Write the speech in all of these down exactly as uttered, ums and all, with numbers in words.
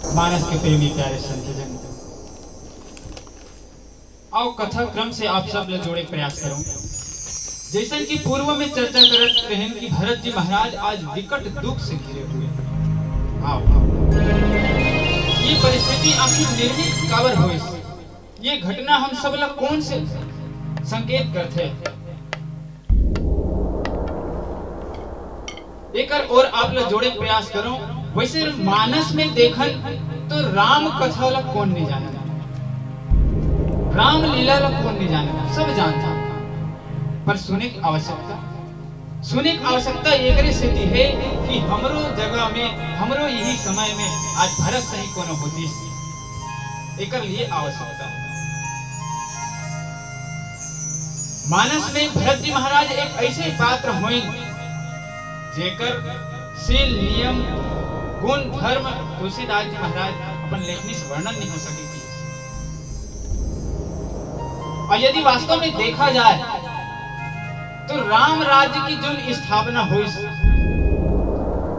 मानस के प्रेमी प्यारे संतजन, आओ कथा क्रम से आप सब ल जोड़े के प्रयास करूं। जैसन कि पूर्व में चर्चा करत रहेन कि भरत जी महाराज आज विकट दुख से घिरे हुए। आओ, ये परिस्थिति आखिर निर्मित काबर होइस? ये घटना हम सब ला कौन से संकेत करथे? एकर ओर आप ला जोड़े के प्रयास करो। वैसे मानस में देखन तो राम कथा ला कौन नहीं जाने, राम लीला ला कौन नहीं जाने, सब जानता। पर सुने की आवश्यकता, सुने की आवश्यकता एकरे सेती है कि हमरो जगह में, हमरो यही समय में आज भरत सही कोनो होतीस, एकर लिए आवश्यकता है। मानस में भरत जी महाराज एक ऐसे पात्र होइन, जेकर शील, नियम, गुण, धर्म तुलसीदास जी महाराज अपन लेखनी से वर्णन नहीं हो सके। और यदि वास्तव में देखा जाए तो राम राज्य की जो स्थापना हुई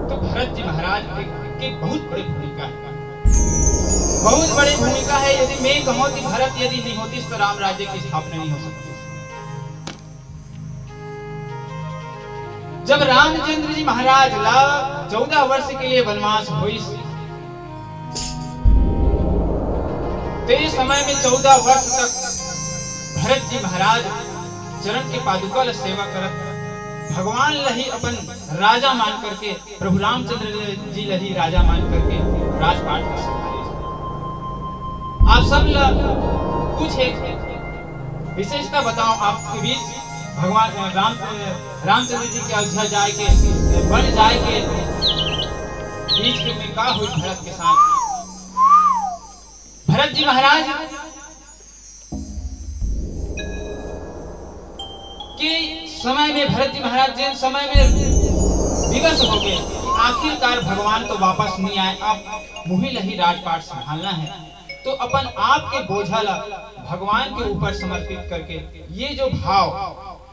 तो भरत जी महाराज की बहुत बड़ी भूमिका है, बहुत बड़ी भूमिका है। यदि मैं कहूँ कि भरत यदि नहीं होतीस तो राम राज्य की स्थापना नहीं हो सकती। जब रामचंद्र जी महाराज ला चौदह वर्ष के लिए वनवास होइस, ते समय में चौदह वर्ष तक भरत जी महाराज चरण के पादुका ला सेवा करत, भगवान ला ही अपन राजा मान करके, प्रभु रामचंद्र जी ला ही राजा मान करके राजपाट ला संभाले। आप सब ला कुछ एक विशेषता बताओ आपके बीच, भगवान राम, रामचंद्र जी के अयोध्या जाए के, वन जाए के बीच के में का हुई भरत के साथ? भरत जी महाराज के समय में, भरत जी महाराज जिन समय में विवश हो गए, आखिरकार भगवान तो वापस नहीं आए, अब मुही ला ही राजपाट संभालना है, तो अपन आप के बोझा ला भगवान के ऊपर समर्पित करके ये जो भाव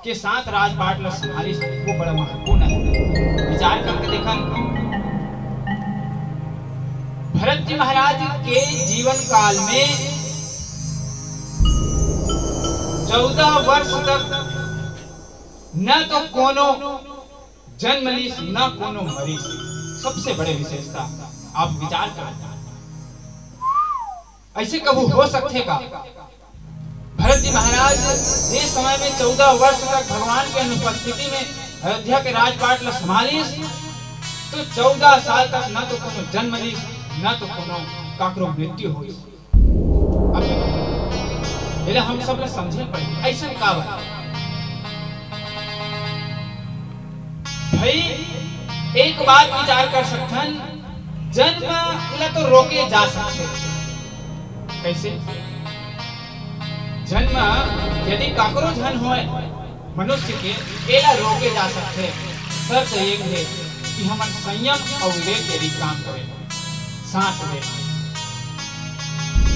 के साथ राजपाट ला संभालिस, वो बड़ा महत्वपूर्ण है। विचार करके देखन, भरत जी महाराज के जीवन काल में चौदह वर्ष तक न तो कोनो जन्म लीस, न कोनो मरीस। सबसे बड़े विशेषता, आप विचार करो, ऐसे कभू हो सकथे का? भरत जी महाराज जे समय में चौदह वर्ष तक भगवान के अनुपस्थिति में अयोध्या के राजपाट ला संभालिस, तो चौदह साल तक न तो कोनो जन्म लीस, न तो कोनो काकरो मृत्यु होइस। अब एला हम सब ला समझे पड़ही, ऐसन काबर? भाई, एक बात विचार कर सकथन, जन्म ला तो रोके जा सकथे। कैसे? जन्म यदि काकरो झन होय, मनुष्य के, एला रोके जा सकथे। शर्त एक हे कि हमन संयम अउ विवेक यदि काम करें, साथ में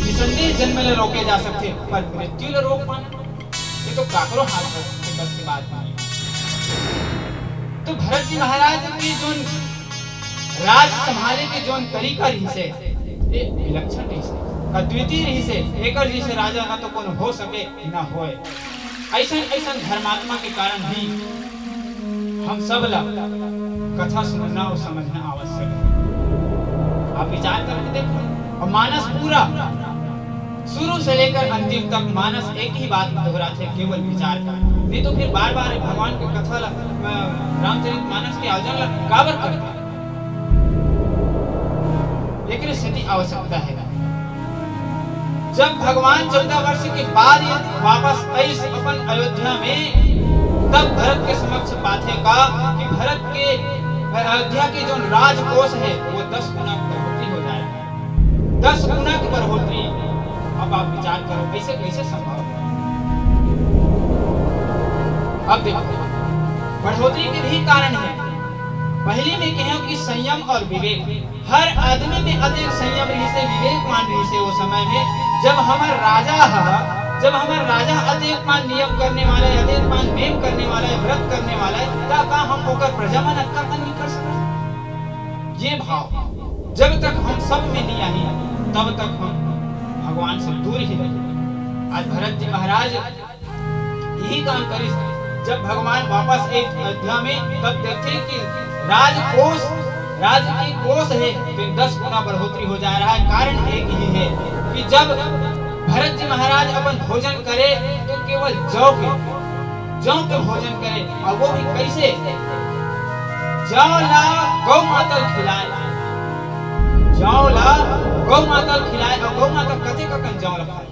निसंदेह जन्म ला रोके जा सकथे, पर मृत्यु ला रोक पाना, ये तो काकरो हाथ के बस के बात नहीं। तो भरत जी महाराज के जोन राज संभाले के जोन तरीका रहिसे, ये विलक्षण रहिसे, अद्वितीय रहिसे, एकर जैसे राजा ना तो कोनो हो सके, ना होए। ऐसन, ऐसन धर्मात्मा के कारण ही हम सब ला कथा सुनना और समझना आवश्यक है। आप विचार करके देखो, और मानस पूरा शुरू से लेकर अंतिम तक मानस एक ही बात दोहराथे, केवल विचार का। नहीं तो फिर बार-बार भगवान के कथा ला, अ, रामचरित मानस के आयोजन ला काबर करथे? एकरे सेती आवश्यकता है। जब भगवान चौदह वर्ष के बाद ये वापस आइस अपन अयोध्या में, तब भरत के समक्ष पाथे का कि भरत के अयोध्या के जो राजकोष है, वो दस गुना बढ़ोतरी हो जाए। दस गुना की बढ़ोतरी। अब आप विचार करो, कैसे, कैसे संभव है? अब देखो, बढ़ोतरी के भी कारण है। पहली में कहे कि संयम और विवेक, हर आदमी में अतेक संयम रहिसे, विवेकवान रहिसे। वो समय में जब हमर राजा ह, जब हमर राजा अतेकमान नियम करने वाला है, अतेकमान नेम करने वाला है, व्रत करने वाला है, त का हम ओकर प्रजा मन अतका कन नहीं कर सकते? ये भाव, जब तक हम सब में नहीं आही, तब तक हम भगवान से दूर ही रही। आज भरत जी महाराज यही काम करिस। जब भगवान वापस एक अयोध्या में, तब देखते कि राजकोष, राज की कोष है, तो दस गुना बढ़ोतरी हो जा रहा है। कारण एक ही है कि जब भरत जी महाराज अपन भोजन करे, तो केवल जौ के, जौ के भोजन करे, और वो भी कैसे? जौ ला गौ माता खिलाए, जौ ला गौ माता खिलाए। और गौ माता कते ककन जौ ला खाए?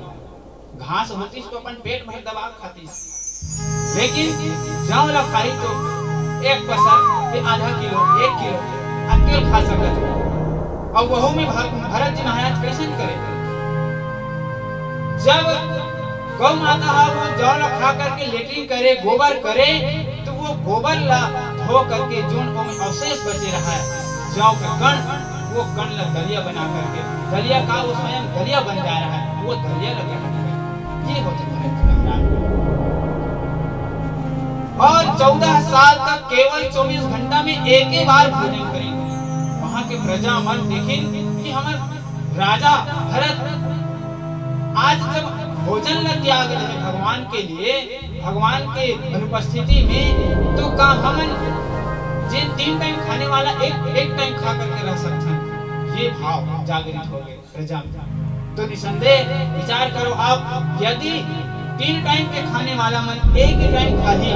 घास होतिस तो अपन पेट भर दबा खातिस, लेकिन जौ ला खाई तो एक पसर के आधा किलो, एक किलो अकेल खा सकत है। और वहू में भर-, भरत जी महाराज कैसन करे? जब गौ माता हा वो जौ ला खा करके लेटरिन करे, गोबर करे, तो वो गोबर ला धो करके जोन ओमे अवशेष बचे रहा है, जौ का कण, वो कण ला दलिया बना करके, दलिया का वो स्वयं दलिया बन जा रहा है, वो दलिया ला ग्रहण करे। ये होते भरत जी महाराज। और चौदह साल तक केवल चौबीस घंटा में एक ही बार भोजन करेंगे। वहां के प्रजा मन देखिन कि हमर राजा भरत आज जब भोजन ला त्याग रहे भगवान के लिए, भगवान के अनुपस्थिति में, तो का हमन जे तीन टाइम खाने वाला एक, एक टाइम खा करके रह सकथन? ये भाव जागृत हो गए प्रजा में। तो निसंदेह विचार करो आप, यदि तीन टाइम के खाने वाला मन एक ही टाइम खाही,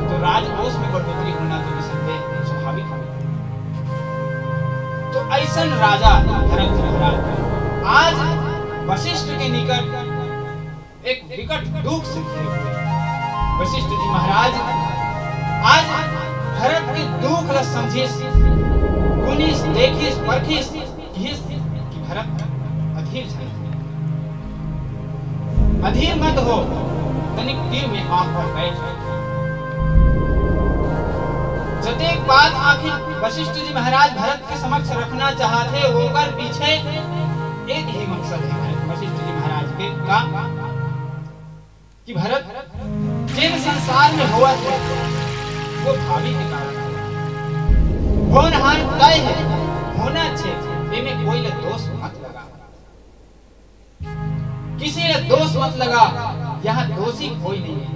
तो राजकोष में बढ़ोतरी होना तो निसंदेह स्वाभाविक है। तो ऐसन राजा भरत महाराज आज वशिष्ठ के निकट एक विकट दुख से घिरे हुए। वशिष्ठ जी महाराज आज भरत के दुख ला समझिस, गुनिस, देखिस, परखिस, किहिस कि भरत अधीर झन हो, अधीर मत हो, तनिक तीर में आकर बैठ। जतेक बात आखिर वशिष्ठ जी महाराज भरत के समक्ष रखना चाहत हे, ओकर पीछे एक ही मकसद है वशिष्ठ जी महाराज के का, कि भरत, जेन संसार में होवत हे, वो भावी के कारण हे। होनहार तय हे, होना छे, एमे कोई ला दोष मत लगा। किसी ला दोष मत लगा, यहाँ दोषी कोई नहीं है।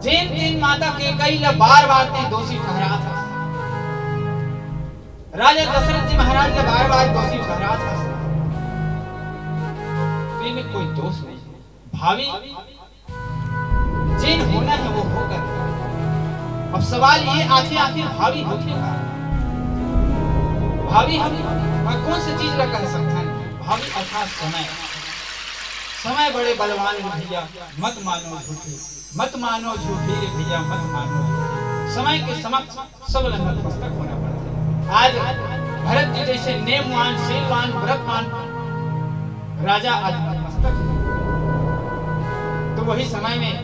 जेन तेन माता कैकई ला बार बार ते दोषी ठहरात हस, राजा दशरथ जी महाराज ला बार बार दोषी ठहरात हस, तो एमे कोई दोष नहीं है। भावी जेन होना है वो होकर। अब सवाल ये आथे, आखिर भावी होथे का? भावी हम कोन से चीज ला कह सकथन? भावी अर्थात समय। समय बड़े बलवान हे भैया, मत मानो झूठी, मत मानो झूठी रे भैया, मत मानो झूठी। समय के समक्ष सब ला नतमस्तक होना पड़थे। आज भरत जी जैसे नेमवान, शीलवान, व्रतवान राजा आज नतमस्तक हे। तो वही समय में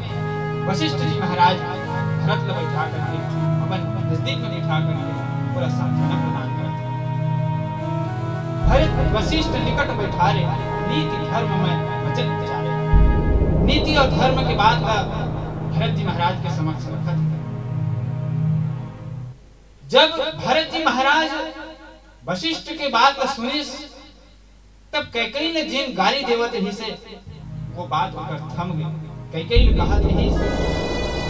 वशिष्ठ जी महाराज भरत ला बैठा करके, अपन नजदीक में बैठा करके पूरा सांत्वना प्रदान करत हे। भरत वशिष्ठ निकट बैठारे, नीति धर्म में वचन विचारे। नीति और धर्म के बात ला भरत जी महाराज के समक्ष रखत हे। जब भरत जी महाराज वशिष्ठ के बात ला सुनिस, तब कैकई ने जेन गाली देवत रहिस हे, वो बात ओकर थम गे। कैकई ने कहत रहिस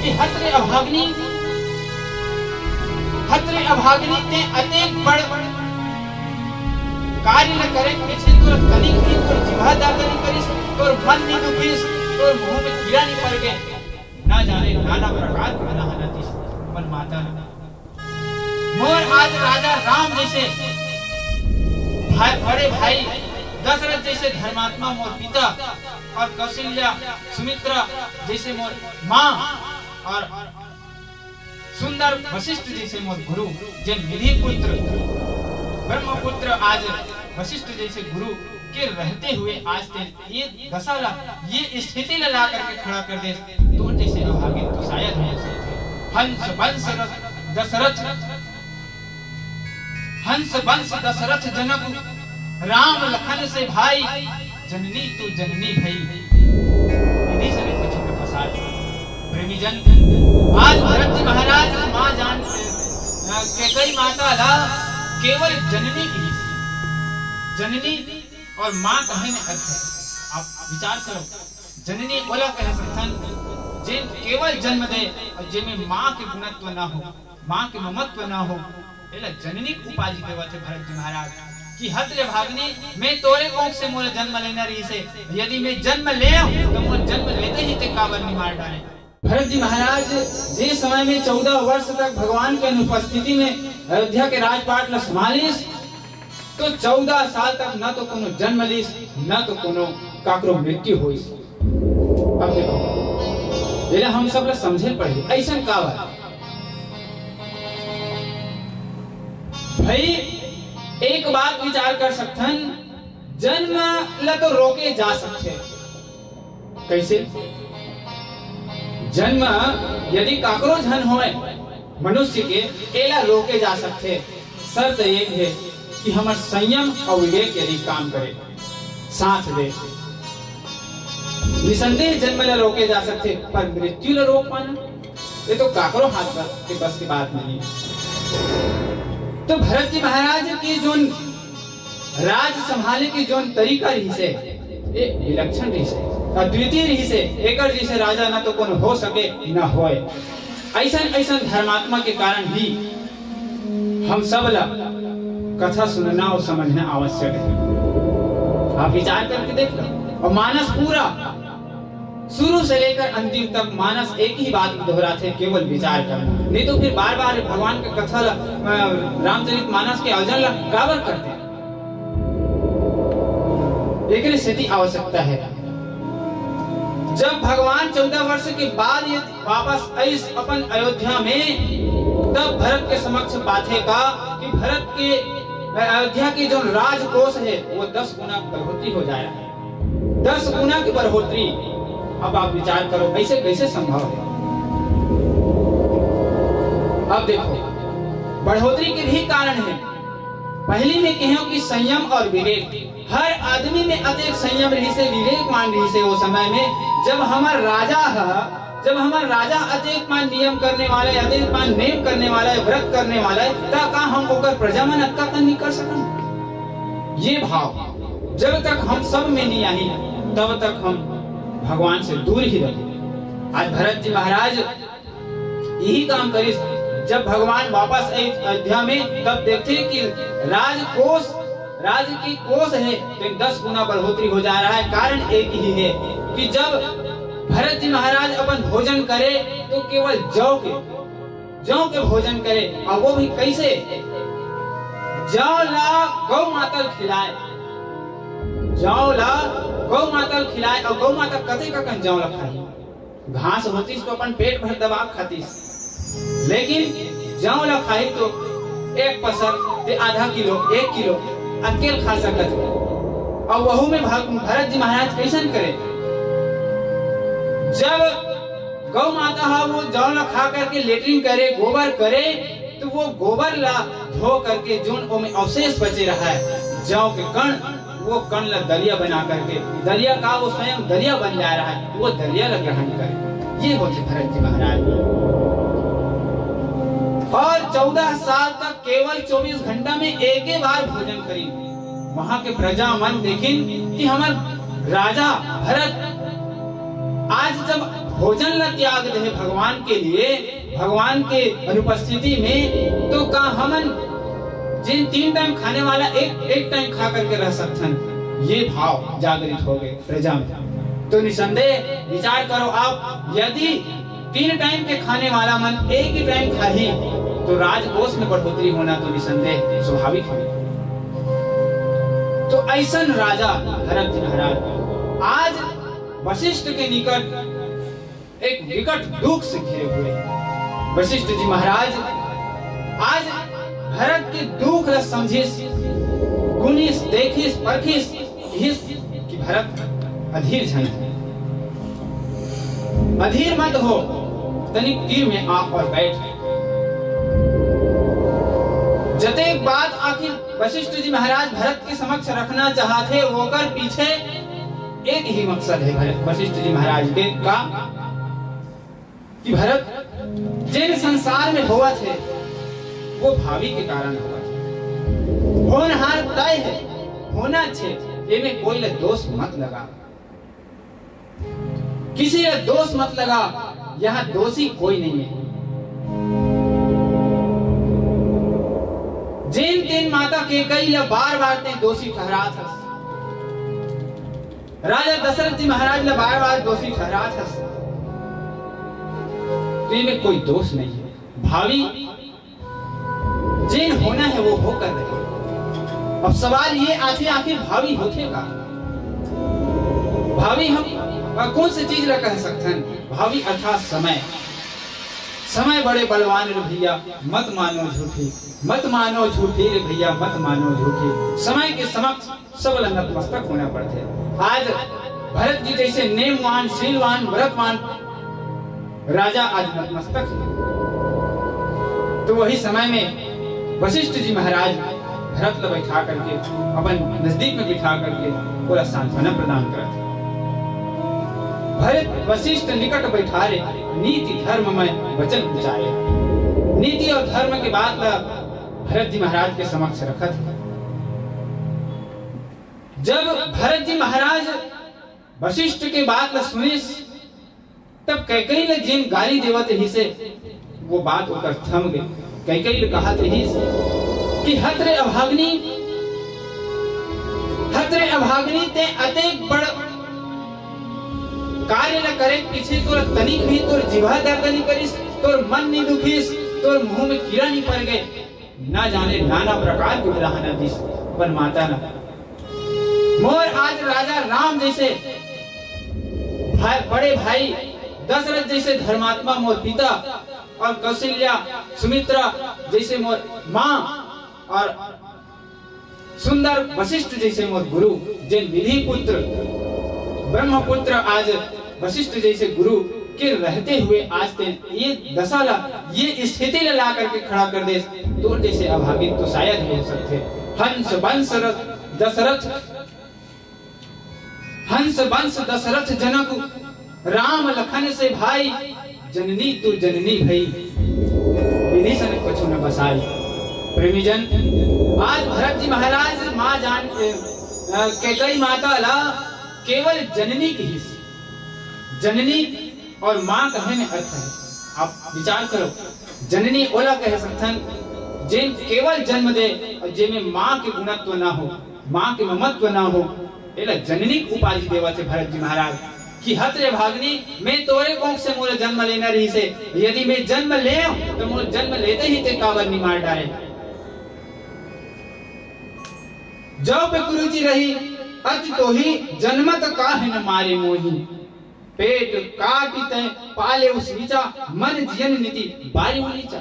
कि हत रे अभागनी, हत रे अभागनी, ते अतेक बड़ कार्य ल करे के पीछे तोर तनिक भी तोर जिभा दर्द नहीं करिस, तोर मन नहीं दुखिस, तोर मुंह में कीड़ा नहीं पड़ गए। ना जाने नाना प्रकार के बना हना दिस अपन माता ल। मोर आज राजा राम जैसे भाई, बड़े भाई दशरथ जैसे धर्मात्मा मोर पिता और कौशल्या सुमित्रा जैसे मोर माँ और सुंदर वशिष्ठ जैसे मोर गुरु, जेन विधि पुत्र ब्रह्मपुत्र आज वशिष्ठ जैसे गुरु के रहते हुए आज तेन ये दशा ला, ये स्थिति ला ला करके खड़ा कर दे, तो जैसे अभागिन तो शायद हो सकते। हंस वंश रथ दशरथ, हंस वंश दशरथ जनक, राम लखन से भाई, जननी तू जननी भई। विधि समेत कुछ प्रसाद। प्रेमी जन, आज भरत जी महाराज माँ जान के, अ, कैकई माता ला केवल जननी कहिस। जननी और माँ कहे में अर्थ है। आप विचार करो, जननी ओला कह सकथन, जेन केवल जन्म दे और जेमे माँ के गुणत्व ना हो, माँ के ममत्व ना हो, एला जननी के उपाधि देवत हे भरत जी महाराज कि हत रे भागनी, मैं तोरे कोख से मोला जन्म लेना रहिस हे, यदि मैं जन्म ले आऊं तो मोर जन्म लेते ही ते काबर नहीं मार डारे। भरत जी महाराज जे समय में चौदह वर्ष तक भगवान के अनुपस्थिति में अयोध्या के राजपाट ल संभालिस, तो चौदह साल तक न तो कोनो जन्म लिस, न तो कोनो काकरो मृत्यु होइस। अब देखो, एला हम सब ला समझे पड़ही, अइसन काबर? भाई, एक बात विचार कर सकथन, जन्म ला तो रोके जा सकथे। कैसे? जन्म यदि काकरो झन होय मनुष्य के, एला रोके जा सकथे। शर्त एक है कि हमर संयम और विवेक यदि काम करे, साथ दे, निसंदेह जन्म ला रोके जा सकथे, पर मृत्यु ला रोक पाना, ये तो काकरो हाथ बस के, बस की बात नहीं। तो भरत जी महाराज की जोन राज संभाले के जोन तरीका रहिस हे, ये विलक्षण रहिस हे, अद्वितीय रहिस हे। एकर जैसे राजा ना तो कोनो हो सके, ना होय। ऐसन, ऐसन धर्मात्मा के कारण ही हम सब ला कथा सुनना और समझना आवश्यक है। आप विचार करके देख लो। और मानस पूरा शुरू से लेकर अंतिम तक मानस एक ही बात को दोहराथे, केवल विचार करना। नहीं तो फिर बार बार भगवान के कथा ला, अ, रामचरित मानस के अवजन ला काबर करते हैं? एकरे सेती आवश्यकता है। जब भगवान चौदह वर्ष के बाद ये वापस आइस अपन अयोध्या में, तब भरत के समक्ष पाथे का कि भरत के, अयोध्या के जो राजकोष है, वो दस गुना बढ़ोतरी हो जाए, दस गुना की बढ़ोतरी। अब आप विचार करो, ऐसे कैसे संभव है? अब देखो, बढ़ोतरी के भी कारण है। पहली में कहो कि संयम और विवेक, हर आदमी में अतेक संयम रहिस हे, विवेकवान रहिस हे। वो समय में जब हमर राजा ह, जब हमर राजा अतेक मान नियम करने वाला है, अतेक मान नेम करने वाला है, व्रत करने वाला है, त का हम ओकर प्रजा मन अतका कन नहीं कर सकन? ये भाव जब तक हम सब में नहीं आही, तब तक हम भगवान से दूर ही रही। आज भरत जी महाराज यही काम करिस। जब भगवान वापस आए अयोध्या में, तब देखते कि राजकोष, राज की कोष है, तो दस गुना बढ़ोतरी हो जा रहा है। कारण एक ही है कि जब भरत जी महाराज अपन भोजन करे, तो केवल जौ के, जौ के भोजन करे, और वो भी कैसे? जौ ला गौ माता ल खिलाए, जौ ला गौ माता ल खिलाए, और गौ माता कते ककन जौ ला खाही? घास होतिस तो अपन पेट भर दबा खातिस, लेकिन जौ ला खाही तो एक पसर ते आधा किलो, एक किलो अकेल खा सकत हे। और वहू में भग-, भरत जी महाराज कैसन करे? जब गौ माता हा वो जौ ला खा करके लेटरिन करे, गोबर करे, तो वो गोबर ला धो करके जोन ओमे अवशेष बचे रहा है, जौ के कण, वो कण ला दलिया बना करके, दलिया का वो स्वयं दलिया बन जा रहा है, वो दलिया ला ग्रहण करे। ये होथे भरत जी महाराज। और चौदह साल तक केवल चौबीस घंटा में एक ही बार भोजन करी। वहां के प्रजा मन देखिन कि हमर राजा भरत आज जब भोजन ला त्याग दे भगवान के लिए, भगवान के अनुपस्थिति में, तो का हमन जिन तीन टाइम खाने वाला एक, एक टाइम खा करके रह सकथन? ये भाव जागृत हो गए प्रजा में। तो निसंदेह विचार करो आप, यदि तीन टाइम के खाने वाला मन एक ही टाइम खाही, तो राजकोष में बढ़ोतरी होना तो निसंदेह स्वाभाविक है। तो ऐसन राजा भरत जी महाराज आज वशिष्ठ के निकट एक विकट दुख से घिरे हुए हैं। वशिष्ठ जी महाराज आज भरत के दुख ला समझिस, गुनिस, देखिस, परखिस, इहिस कि भरत अधीर झन है। अधीर मत हो, तनिक तीर में आ और बैठ। जतेक बात आखिर वशिष्ठ जी महाराज भरत के समक्ष रखना चाहत हे, ओकर पीछे एक ही मकसद है भरत, वशिष्ठ जी महाराज के का कि भरत, जेन संसार में होवत हे, वो भावी के कारण होवत हे। होनहार तय हे, होना छे, एमे कोई ला दोष मत लगा। किसी ला दोष मत लगा, यहाँ दोषी कोई नहीं है। जेन तेन माता कैकई ला बार बार ते दोषी ठहरात हस, राजा दशरथ जी महाराज ला बार बार दोषी ठहरात हस, तो एमे कोई दोष नहीं है। भावी जेन होना है वो होकर रहे। अब सवाल ये आथे, आखिर भावी होथे का? भावी हम अ, कौन से चीज ला कह सकथन? भावी अर्थात समय। समय बड़े बलवान रे भैया, मत मानो झूठी, मत मानो झूठी रे भैया, मत मानो झूठी। समय के समक्ष सब ला नतमस्तक होना पड़थे। आज भरत जी जैसे नेमवान, शीलवान, व्रतवान राजा आज नतमस्तक हे। तो वही समय में वशिष्ठ जी महाराज भरत ला बैठा करके, अपन नजदीक में बिठा करके ओला सांत्वना प्रदान करत हे। भरत वशिष्ठ निकट बैठारे, नीति धर्म में वचन उचारे। नीति और धर्म के बात ला भरत जी महाराज के समक्ष रखत हे। जब भरत जी महाराज वशिष्ठ के बात ला सुनिस, तब कैकई ला जेन गाली देवत रहिसे, वो बात ओकर थम गे। कैकई ला कहत रहिस कि हत रे अभागनी, हत रे अभागनी, ते अतेक बड़ कार्य ला करे के पीछे तोर तनिक भी तोर जिभा दर्द नहीं करिस, तोर मन नहीं दुखिस, तोर मुंह में कीड़ा नहीं पड़ गए। ना जाने नाना प्रकार के उलाहना दिस अपन माता ला। मोर आज राजा राम जैसे भाई, बड़े भाई दशरथ जैसे धर्मात्मा मोर पिता और कौशल्या सुमित्रा जैसे मोर माँ और सुंदर वशिष्ठ जैसे मोर गुरु, जेन विधि पुत्र ब्रह्मपुत्र आज वशिष्ठ जैसे गुरु के रहते हुए आज ते ये दशा ला, ये स्थिति ला ला करके खड़ा कर दे, तोर जैसे अभागिन तो शायद ही हो सकते। हंस वंश रथ दशरथ, हंस वंश दशरथ जनक राम लखन से भाई, जननी तू जननी भई, विभीषण कछु न बसाई। प्रेमीजन, आज भरत जी महाराज माँ जान, अ, कैकई माता ला केवल जननी कहिस। जननी और माँ कहे में अर्थ है। आप विचार करो, जननी ओला कह सकथन, जेन केवल जन्म दे और जेमे माँ के गुणत्व ना हो, माँ के ममत्व ना हो, एला जननी के उपाधि देवत हे भरत जी महाराज कि हत रे भागनी, मैं तोरे कोख से मोला जन्म लेना रहिसे, यदि मैं जन्म ले तो मोला जन्म लेते ही ते काबर नि मार डारे। जौ पे कुरुचि रही अति तोही, जन्मत काहे न मारे मोही। पेट काटि तैं पाले उस नीचा, मन जियन निति बारी उलीचा।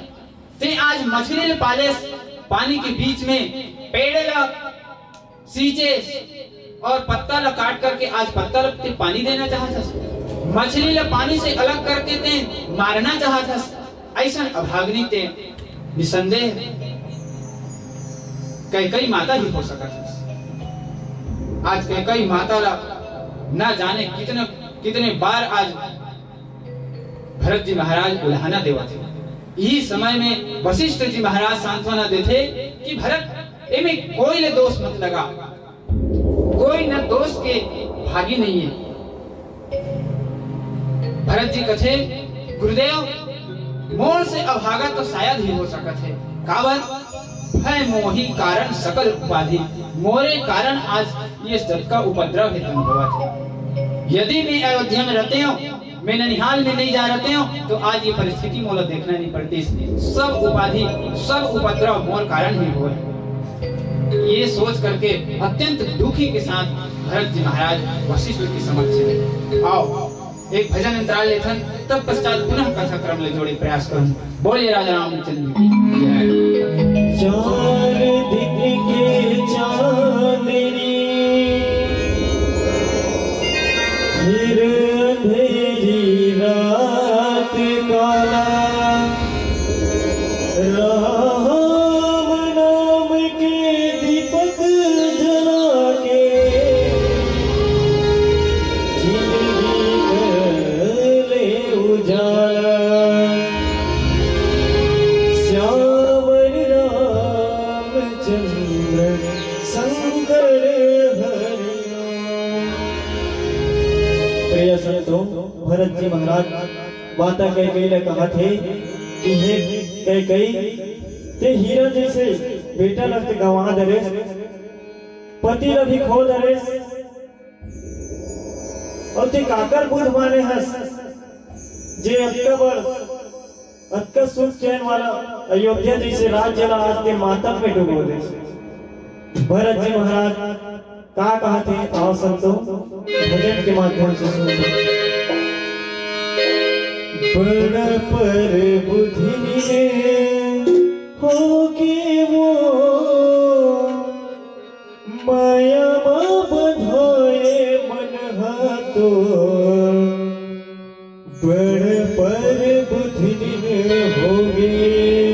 ते आज मछली ल पाले पानी के बीच में, पेड़ ल सींचे और पत्ता ल काट करके आज पत्ता ल ते पानी देना चाहत हस, मछली ल पानी से अलग करके ते मारना चाहत हस। ऐसन अभागनी ते निसंदेह कैकई माता ही हो सकत हस। आज कैकई माता ला ना जाने कितने, कितने बार आज भरत जी महाराज उलाहना देवत हे। इही समय में वशिष्ठ जी महाराज सांत्वना देथे कि भरत, एमे कोई ले दोष मत लगा, कोई न दोष के भागी नहीं है। भरत जी कथे, गुरुदेव, मोर से अभागा तो शायद ही हो सकत हे। काबर? भय मोही कारण सकल उपाधि, मोरे कारण आज ये सबका उपद्रव हे तन होवत हे। यदि मैं अयोध्या में रहते हो, मैं ननिहाल में नहीं जा रहते हो, तो आज ये परिस्थिति मोला देखना नहीं पड़ती। सब उपाधि, सब उपद्रव मोर कारण ही होय। ये सोच करके अत्यंत दुखी के साथ भरत जी महाराज वशिष्ठ के समक्ष में, आओ, एक भजन अंतराल लेथन, तत्पश्चात पुनः कथा क्रम ले जोड़े प्रयास करूं। बोलिए राजा रामचंद्र की जय। चार दिन के चांदनी, फिर अंधेरी रात काला, राम नाम के दीपक जला के जिंदगी कर ले उजाला। श्याम माता कैकई ल कहत हे कि हे कैकई, ते हीरा जैसे बेटा ल ते गंवा डरेस, पति ल भी खो डरेस, अउ ते काकर बुध माने हस, जे अतका बड़, अतका सुख चैन वाला अयोध्या जैसे राज्य ला आज ते मातम में डुबो देस। भरत जी महाराज का कहत हे, आओ संतो, भजन के माध्यम से सुनो। बड़ पर बुधिनी ने होगे वो, माया मा बंधोए मन हा तो, बड़ पर बुधिनी ने होगे।